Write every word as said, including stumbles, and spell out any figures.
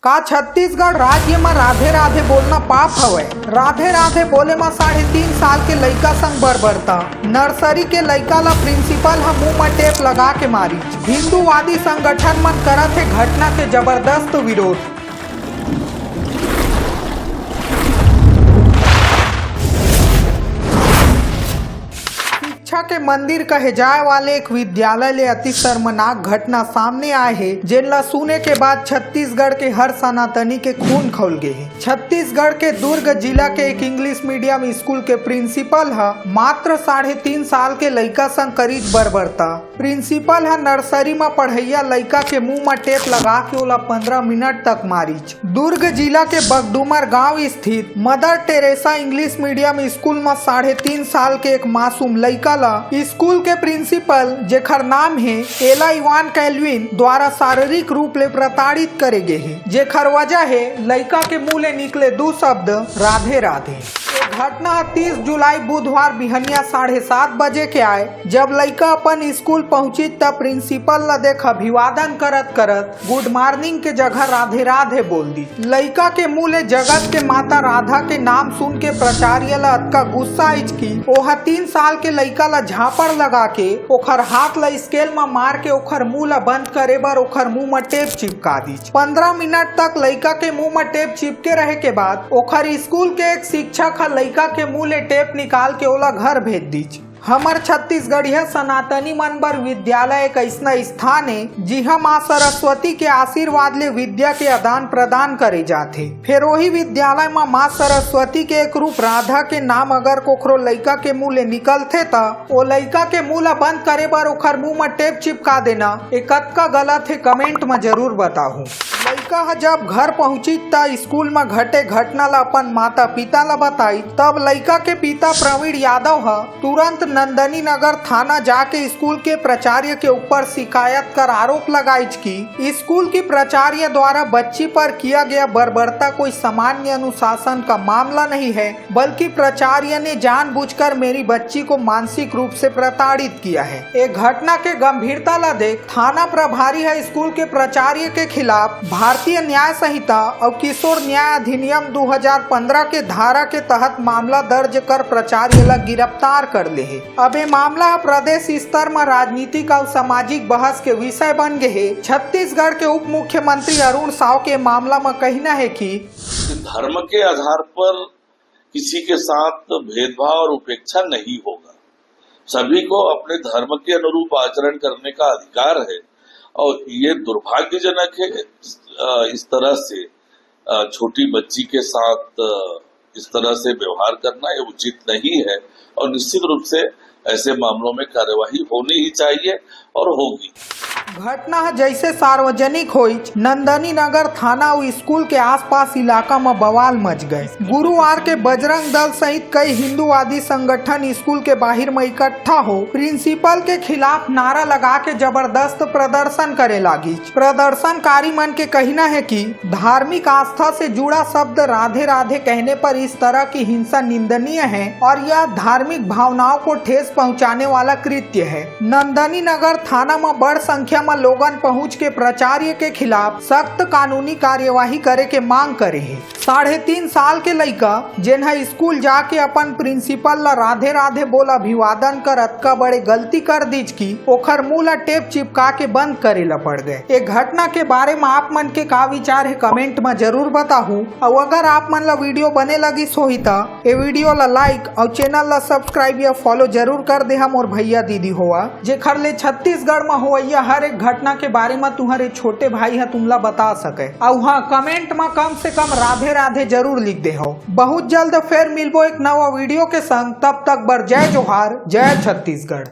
का छत्तीसगढ़ राज्य म राधे राधे बोलना पाप हवय? राधे राधे बोले म साढ़े तीन साल के लइका संग बर्बरता। नर्सरी के लइका ल प्रिंसिपल ह मुंह म टेप लगा के मारिच। हिंदूवादी संगठन मन करत हे घटना के जबरदस्त विरोध। शिक्षा के मंदिर कहे जाए वाले एक विद्यालय ले अति शर्मनाक घटना सामने आए हे, जेन ला सुने के बाद छत्तीसगढ़ के हर सनातनी के खून खौल गे हे। छत्तीसगढ़ के दुर्ग जिला के एक इंग्लिश मीडियम स्कूल के प्रिंसिपल ह मात्र साढ़े तीन साल के लइका संग करीच बर्बरता। प्रिंसिपल ह नर्सरी म पढ़इया लइका के मुंह म टेप लगा के ओला पंद्रह मिनट तक मारिच। दुर्ग जिला के बगडूमर गांव स्थित mother Teresa English medium school म साढ़े तीन साल के एक मासूम लइका ल स्कूल के प्रिंसिपल, जेखर नाम हे एला इवान कैल्विन, द्वारा शारीरिक रूप ले प्रताड़ित करे गे हे, जेखर वजह हे लइका के मुंह ले निकले दू शब्द, राधे राधे। ये घटना ह तीस जुलाई बुधवार बिहनिया साढ़े सात बजे के आए, जब लइका अपन स्कूल पहुंचिस त प्रिंसिपल ल देख अभिवादन करत करत गुड मॉर्निंग के जगह राधे राधे बोल दिस। लइका के मुंह ले जगत के माता राधा के नाम सुन के प्राचार्य ल अतका गुस्सा आइच कि ओह तीन साल के लइका ल झापड़ लगा के ओखर हाथ ल स्केल म मार के ओखर मुंह ल बंद करे बर ओखर मुंह म टेप चिपका दिस। पंद्रह मिनट तक लइका के मुंह म टेप चिपके रहे के बाद ओखर स्कूल के एक शिक्षक ह लइका के मुंह ले टेप निकाल के ओला घर भेज दिस। हमर छत्तीसगढ़िया सनातनी मन बर विद्यालय एक अइसना स्थान ए, जिहां मां सरस्वती के आशीर्वाद ले विद्या के आदान प्रदान करे जाथे। फेर ओही विद्यालय म मां सरस्वती के एक रूप राधा के नाम अगर कोखरो लइका के मुंह ले निकलथे, त ओ लइका के मुंह ल बंद करे बर ओखर मुंह म टेप चिपका देना, ए कतका गलत हे, कमेंट म जरूर बताहू। लइका ह जब घर पहुंचिस, त स्कूल म घटे घटना ल अपन माता पिता ल बताइस। तब लइका के पिता प्रवीण यादव ह तुरंत नंदनी नगर थाना जाके स्कूल के प्राचार्य के ऊपर शिकायत कर आरोप लगाइस कि स्कूल की प्राचार्य द्वारा बच्ची पर किया गया बर्बरता कोई सामान्य अनुशासन का मामला नहीं है, बल्कि प्राचार्य ने जानबूझकर मेरी बच्ची को मानसिक रूप से प्रताड़ित किया है। ए घटना के गंभीरता ला देख थाना प्रभारी ह स्कूल के प्राचार्य के खिलाफ भारतीय न्याय संहिता अउ किशोर न्याय अधिनियम दू हजार पंद्रह के धारा के तहत मामला दर्ज कर प्राचार्य ला गिरफ्तार कर ले हे। अब ए मामला ह प्रदेश स्तर म राजनीतिक अउ सामाजिक बहस के विषय बन गे हे। छत्तीसगढ़ के उप मुख्यमंत्री अरुण साव के मामला म कहिना हे कि धर्म के आधार पर किसी के साथ भेदभाव और उपेक्षा नहीं होगा। सभी को अपने धर्म के अनुरूप आचरण करने का अधिकार है और ये दुर्भाग्यजनक है, अ, इस तरह से, अ, छोटी बच्ची के साथ, अ, इस तरह से व्यवहार करना ये उचित नहीं है और निश्चित रूप से ऐसे मामलों में कार्यवाही होनी ही चाहिए और होगी। घटना ह जइसे सार्वजनिक होइच, नंदनी नगर थाना अउ स्कूल के आसपास इलाका म बवाल मच गए। गुरुवार के बजरंग दल सहित कई हिंदूवादी संगठन स्कूल के बाहिर म इकट्ठा हो प्रिंसिपल के खिलाफ नारा लगा के जबरदस्त प्रदर्शन करे लागिच। प्रदर्शनकारी मन के कहिना हे कि धार्मिक आस्था से जुड़ा शब्द राधे राधे कहने पर इस तरह की हिंसा निंदनीय है और यह धार्मिक भावनाओं को ठेस पहुंचाने वाला कृत्य है। नंदनी नगर थाना म बड़ संख्या म लोगन पहुंच के प्राचार्य के खिलाफ सख्त कानूनी कार्यवाही करे के मांग करे हे। साढ़े तीन साल के लइका, जेन ह स्कूल जाके अपन प्रिंसिपल ला राधे राधे बोल अभिवादन कर अतका बड़े गलती कर दीच कि ओखर मुंह ला टेप चिपका के बंद करे ला पड़ गए। ए घटना के बारे म आप मन के का विचार हे, कमेंट म जरूर बताहू। अउ अगर आप मन ला वीडियो बने लगिस होही त ए वीडियो ला लाइक अउ चैनल ला सब्सक्राइब या फॉलो जरूर कर देहा मोर भैया दीदी होवा, जेखर ले छत्तीसगढ़ म होवइया हर एक घटना के बारे म तुंहर ए छोटे भाई ह तुमला बता सके। अउ हां, कमेंट म कम से कम राधे राधे जरूर लिख देहव। बहुत जल्द फेर मिलबो एक नवा वीडियो के संग, तब तक बर जय जोहार, जय छत्तीसगढ़।